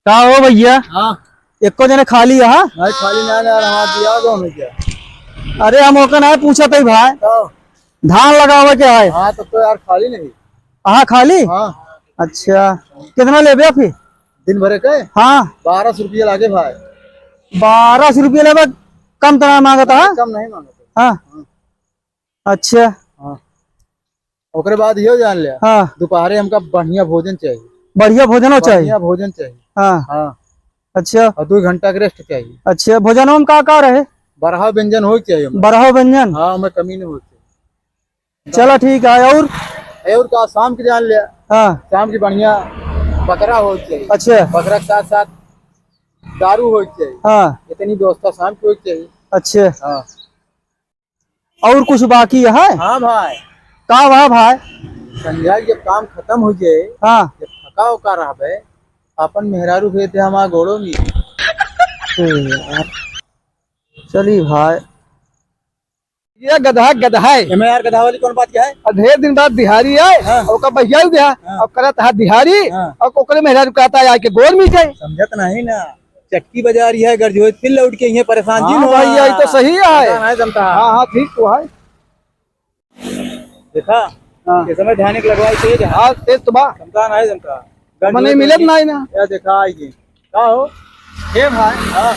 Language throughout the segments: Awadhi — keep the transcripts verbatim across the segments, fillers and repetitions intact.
का हो भइया? हाँ। एको जने खाली है, हाँ? भाई खाली ना, ना, हाँ, दिया दो हमें क्या? अरे हम ओका ना पूछत है भाई। का? धान लगावे के है। हाँ, तब तो यार खाली नहीं। हाँ, खाली? हाँ। अच्छा, कितना लेबे फिर? दिन भरे के? हाँ। बारह सौ रुपया लागे भाई। बारह सौ रुपया लेबे, कम तना मांगत है? कम नहीं मांगत है। हाँ। हाँ। अच्छा। हाँ। ओकरे बाद इहो जान ले। हाँ। दोपहरे हमका बढ़िया भोजन चाहिए। बढ़िया भोजन हो चाहिए? बढ़िया भोजन चाहिए। हाँ। हाँ। अच्छा। और दो घंटा के रेस्ट चाहिए। अच्छा, भोजन में का का रहे? बारह व्यंजन हो चाहिए हमें। बारह व्यंजन? हाँ, हमें कमी नहीं होती। चला ठीक है, और? और का, शाम की जान ले। हाँ। शाम की बढ़िया बकरा हो चाहिए। अच्छा। बकरा के साथ साथ दारू हो चाहिए। हाँ। इतनी व्यवस्था शाम की हो चाहिए। अच्छा। हाँ। और कुछ बाकी है? हाँ भाई। का बा भाई? संझा के जब काम खत्म हो जाए, हाँ। जब थका उका रहबे, अपन मेहरारू भेज दे हमार गोड़ो में। ए यार। चली भाई। ये गधा गधा है। एमे यार गधा वाली कौन बात क्या है? और ढेर दिन बाद दिहाड़ी आए, हाँ। और ओका बहियाई दिहा, हाँ। और करत हा दिहाड़ी, हाँ। और ओकरे मेहरारू कहता है आके गोर मिल जाए। समझत नहीं ना, चटकी बाजार यह गरजोत, फिर लौट के यह परेशान जी हाँ हो। भैया, ये तो सही है। समझा नहीं जमता। हाँ, हाँ, ठीक तो है। देखा, हाँ। ये समय ध्यान एक लगवाई तेज है। हाँ, तेज तो बा। समझा नहीं जमता। मने गरजोत मिलत होगी। नहीं ना। या देखा आई जी। का हो? हे भाई, हाँ।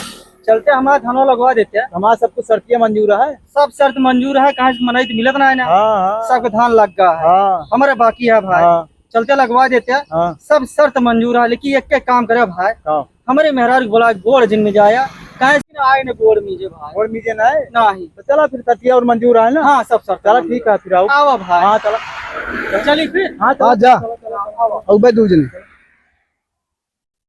चलते हमारा धनवा लगवा देते। हमारा सब कुछ शर्तिया मंजूर है। सब शर्त मंजूर है, कहाँ से मनई तो मिलत ना है ना। हाँ, हाँ। सबके धान लग गया है। हाँ। हमारे बाकी है भाई। हाँ। चलते लगवा देते। हाँ। सब शर्त मंजूर है, लेकिन एक, एक काम करे भाई। हाँ। हमारे मेहरारू के बोला गोड़ जिन में जाया, कहाँ से ना आए ना गोड़ मीजे भाई। गोड़ मीजे ना है? नहीं। तो चला फिर शर्तिया और मंजूर है ना? हाँ, सब शर्त चला मंजूर ठीक है। है, फिर आओ। आवा भाई। हाँ, चला। चली फिर। हाँ, चला, हाँ, जा। चला, चला, चला, आवा। अब दू जने।